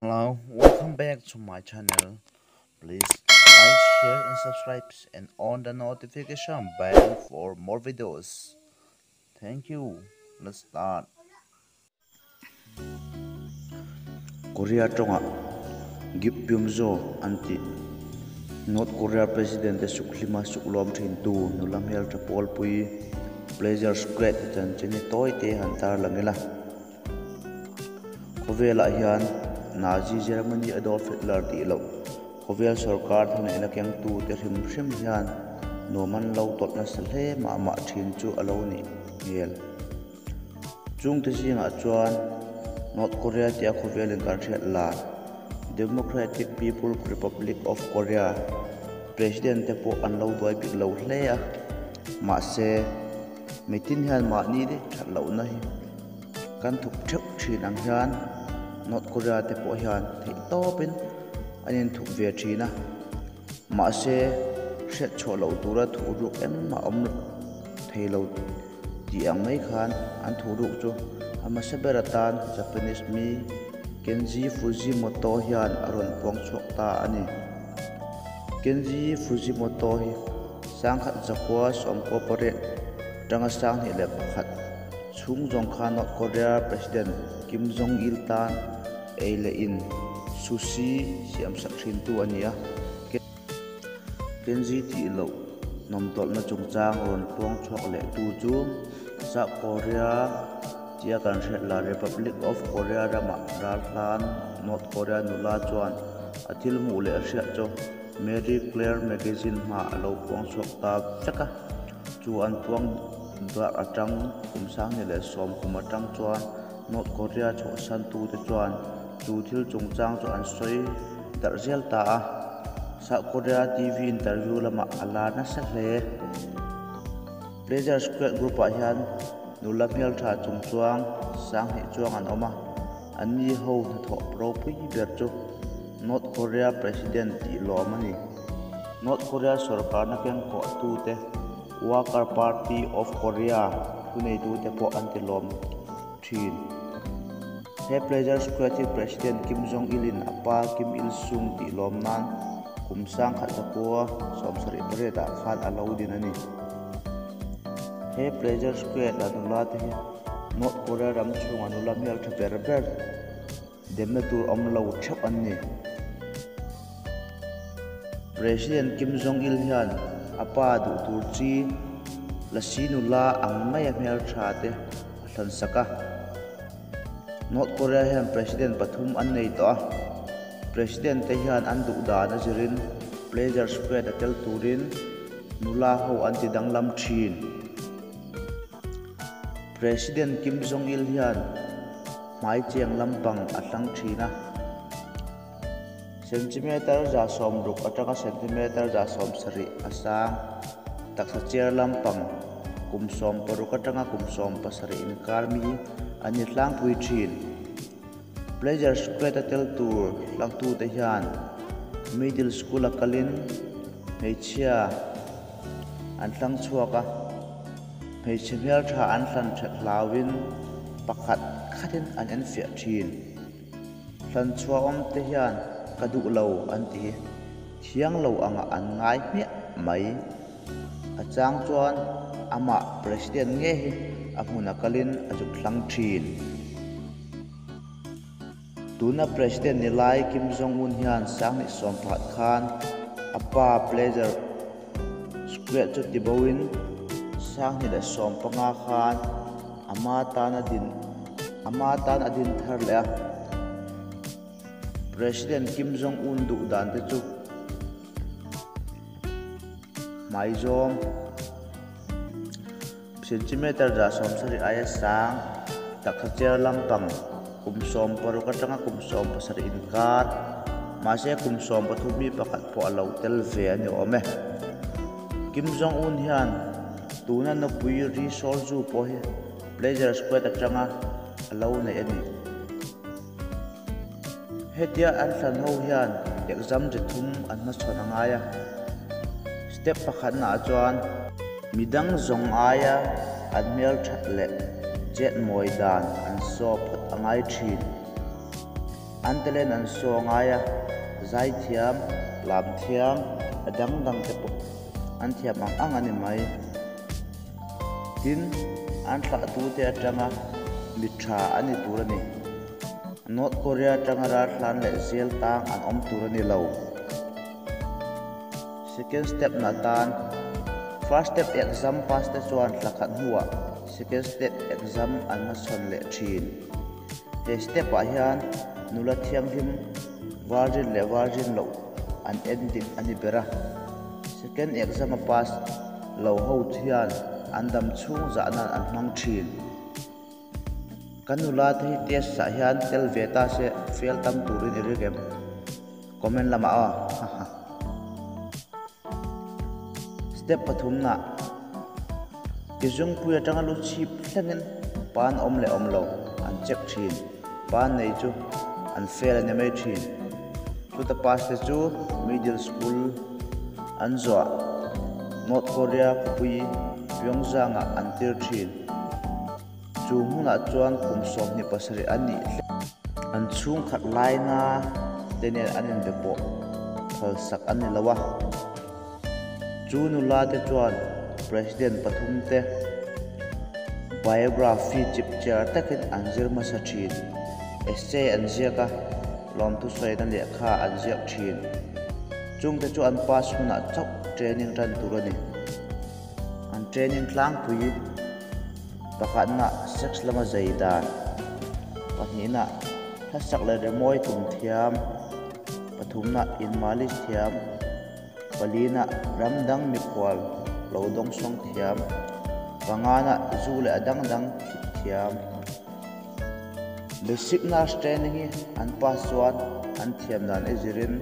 Hello, welcome back to my channel. Please like, share and subscribe and on the notification bell for more videos. Thank you. Let's start. Korea tawngah Gip Byung-jo an tih North Korea President te sukhlima suklawm thintu nula hmeltha pawlpui Pleasure Squad chanchin hi tawi te han tarlang ila. Khawvelah hian Nazi Germany Adolf Hitler tih loh khawvel sorkar thuneihna kengtute hrim hrim hian nuam an lo tawlh nasa hle mah mah thin chu a lo nih hmel. Chungte zingah chuan North Korea tia khawvelin kan hriat lar Democratic People Republic of Korea President te pawh an lo duai bik lo hle a, mahse mitin hian mahni that lohna hi Kan thuk theuh thin ang hian North Korea te pawh hian theih tawpin an inthuk ve thin a, mahse hriat chhuah loh tura thuh ruk engmah awm thei lo tih ang mai khan an thuh ruk chu a hmasa ber atan Japanese mi Kenji Fujimoto hian a rawn puang chhuak ta a ni. Kenji Fujimoto hi sangkhat zakua sawmkua pariat atanga sanghnih leh pakhat, Chhung zawng kha North Korea President Kim Jong Il tan ei leh in sushi siam sak thintu a ni a. Kenji tih loh nawmtawlhna chungchang rawn puang chhuak leh tu chu South Korea tia kan hriat la Republic of Korea ramah ral hlan North Korea nula chuan a thil hmuh leh hriat chu Marie Claire magazine hmaah a lo puang chhuak ta vek a. Chu an puang Dar atang kum sanghnih leh sawm kum atang chuan North Korea chhuahsantute chuan chu thil chungchang chu an sawi darh zel ta a. South Korea TV interview lamah a la nasa hle. Pleasure Square Group-ah hian nula hmeltha chungchuang sanghnih chuang an awm a, anni ho hnathawh ropui ber chu North Korea President tih lawm a ni. North Korea sorkarna kengkawhtute Worker Party of Korea thuneitute pawh an ti lawm thin. He Pleasure Square hi President Kim Jong Il-in a pa Kim Il Sung tih lawm nan kum sangkhat zakua 78 ah khan a lo din a ni. He Pleasure Square a nula te hi North Korea ram chhunga nula hmeltha ber ber demna tur awm lo theuh an ni. President Kim Jong Il hian a pa duh tur chi Lasi nula ang maia hmeltha te a hlansak a. North Korea hian President pathum an nei tawh a, President te hian an duh dan a zirin Pleasure Square a tel turin nula ho an ti danglam thin. President Kim Jong Il hian hmai chiang lampang a hlang thin a. Centimeter 60 atanga centimeter 70 a sang. Taksa chiar lampang kum 60 atanga kum 70 inkar mi an ni tlangpui thin. Pleasure Squad a tel tur hlangtute hian middle school a kalin hmeichhia an hlang chhuak a, hmeichhe hmeltha an hlan that hlauin pakhat khatin an enfiah thin. Hlanchhuah awm te hian ka duh lo an ti. Thiang lo angah an ngai hmiah mai. A chang chuan amah President nge hi a hmuna kalin a zuk hlang thin. Tuna President ni lai Kim Jong Un hian sanghnih sawm pakhat khan a pa Pleasure Square chu tiboin 2015 khan Ama tan a din Ama tan a din thar leh a. President Kim Jong Un duh dan te chu hmai zawng centimeter 70 aia sang taksa chair lampang kum 60 atanga kum 70 inkar mahse kum 13 mi pakhat pawh a lo tel ve a ni awm e. Kim Jong Un hian Tuna nupui Ri Solju pawh hi Pleasure Squad atanga a lo neih a ni. Hetia an hlan ho hian exam chi thum an hmachhawn a ngai a. Step pakhatnaah chuan midang zawng aia an hmelthat leh chet mawi dan an saw phawt a ngai thin. An talent an saw ngai a, zaithiam, lam thiam, a dang dang te pawh an thiam ang ang a ni mai. Tin, an thlahtute atanga mi tha a ni tur a ni. North Korea atanga ralhlan leh zel tang an awm tur a ni lo. Second step na tan First step exam pass te chuan thla khat hnuah second step exam an hmachhawn leh thin. He step ah hian nula thianghlim virgin leh virgin loh an en dik a ni ber a. Second exam a pass lo ho hian an dam chhung zah nan an hmang thin. Kan nula te hi test ah hian tel ve ta se fail tam turin i ring em? Comment lamah aw haha. Step pathumna Ki zungpui atanga lu chhip thlengin pan awm leh awm lo an check thin. Pan nei chu an fail a ni mai thin. Chuta pass te chu middle school an zuah North Korea khawpui Pyongyang ah an tir thin. Chu hmunah chuan kum 27 a nih hle. An chhungkhat laina te nen an inbe pawh phalsak a ni lo a. Chu nula te chuan President pathum te biography chip chiar takin an zir hmasa thin. Essay an ziak a, lawmthu sawina lehkha an ziak thin. Chungte chu an pass hunah chauh training tan tur a ni. An training tlangpui pakhatna sex lama zai dan, pahnihna hlasak leh remawi tum thiam, pathumna inmalis thiam, palina ram dang mikhual lo dawngsawng thiam, pangana zu leh a dang dang thlit thiam. Basic nurse training hi an pass chuan an thiam dan i zirin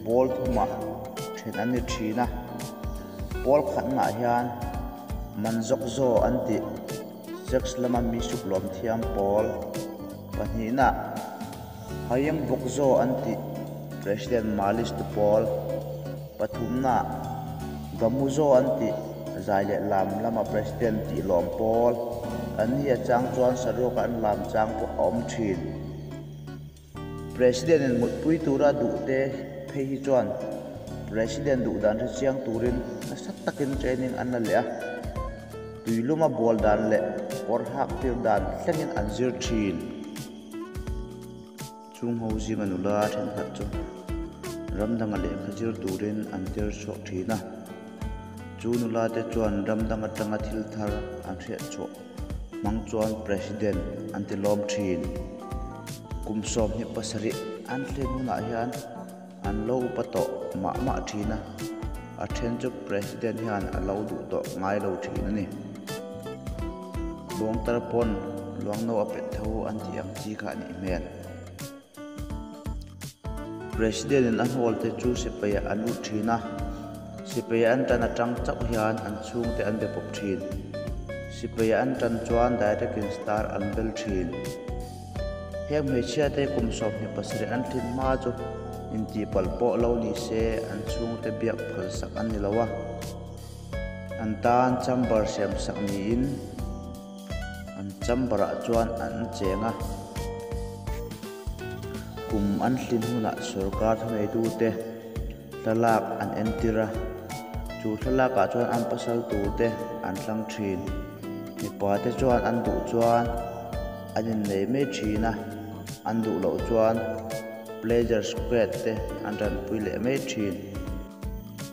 pawl thumah then an ni thin a. Pawl khatnaah hian man zawk zaw an tih sex lama mi suk lawm thiam pawl pahnihna Hayeng bawk zaw an tih President Malis tu pawl pathumna Gamu zaw an tih zai leh lam lama President tih lawm pawl an hi a chang chuan saruaka an lam chang pawh a awm thin. President in mutpui tura duhte phei hi chuan President duh dan hre chiang turin nasa takin training an la leh a, tuiluma bual dan leh kawr hak tir dan thlengin an zir thin. Chung ho zinga nula thenkhat chu ram danga lehkha zir turin an tir chhuak thin a, chu nula te chuan ram dang atanga thil thar an hriat chhuah hmang chuan President an ti lawm thin. Kum 27 an thlen hunah hian an lo upa tawh mah mah thin a, a then chu President hian a lo duh tawh ngai lo thin a ni. Luangtar pawn luangno a pet tho an tih ang chi kha a nih hmel. President in a hnawl te chu sipai ah an lut thin a, sipai an tan atang chauh hian an chhungte an be pawp thin. Sipai an tan chuan direct in star an bel thin. Heng hmeichhia te kum 27 an thlin hma chu intihpalh pawh lo ni se an chhungte biak phalsak an ni lo a, an tan chamber siamsak niin, An chamber ah chuan an cheng a, kum an hlin hunah sorkar thuneitute thlalak an entir a, chu thlalak ah chuan an pasal tur te an thlang thin. Mipa te chuan an duh chuan an innei mai thin a, an duh loh chuan pleasure squad te an tanpui leh mai thin.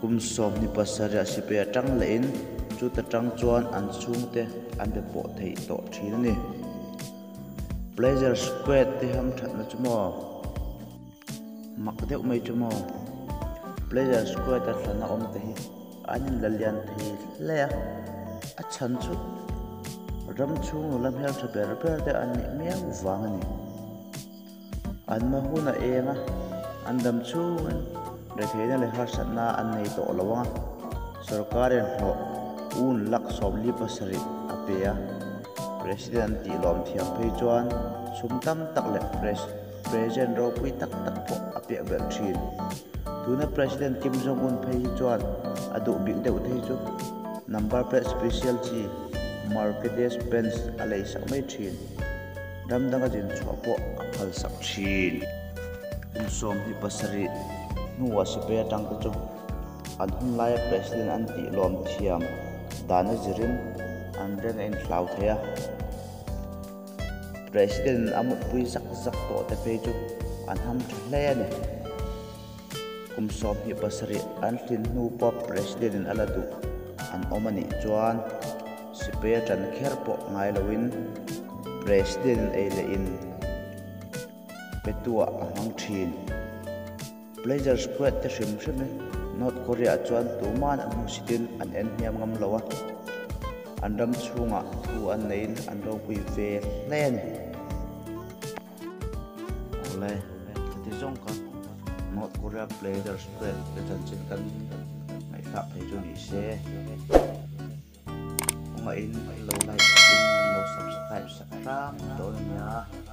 Kum 27 ah sipai atang lehin chuta tang chuan an chhungte an be pawh theih tawh thin a ni. Pleasure Squad te ham thatna chu maw? Mak deuh mai chu maw? Pleasure Squad a thlana awm te hi an inla lian thei hle a, a chhan chu ram chhung nula hmeltha ber ber te an nih miau vang a ni. An hma hun a eng a, an dam chhungin retheihna leh harsatna an nei tawh lo ang a, sorkarin hlawh un lak 47 a pe a, President an tih lawm thiam phei chuan sum tam tak leh President ropui tak tak pawh a piah belh thin. Tuna President Kim Jong Un phei hi chuan a duh bik deuh te hi chu number plate special chi Mercedes Benz a lei sak mai thin. Ram danga din chhuah pawh a phalsak thin. Kum 27 hnuah sipai atang te chu an hun laia president an tih lawm thiam dan a zirin an reng a inhlau thei a. President a mutpui zak zak tawh te phei chu an ham tha hle a ni. Kum 27 an hlin hnu pawh president in a la duh an awm a nih chuan sipai a tan kher pawh ngai loin president in ei leh in petuah a hmang thin. Pleasure Squad te hrim hrim hi North Korea ah chuan tuman an hmuhsitin an en hniam ngam lo a, an ram chhungah thu an neiin an ropui ve hle a ni. Awle, heti zawng ka North Korea Pleasure Squad te chanchin kan ngaihthlah phei chu ni se. Kawngaihin lo like in lo subscribe sak hram dawn a nia.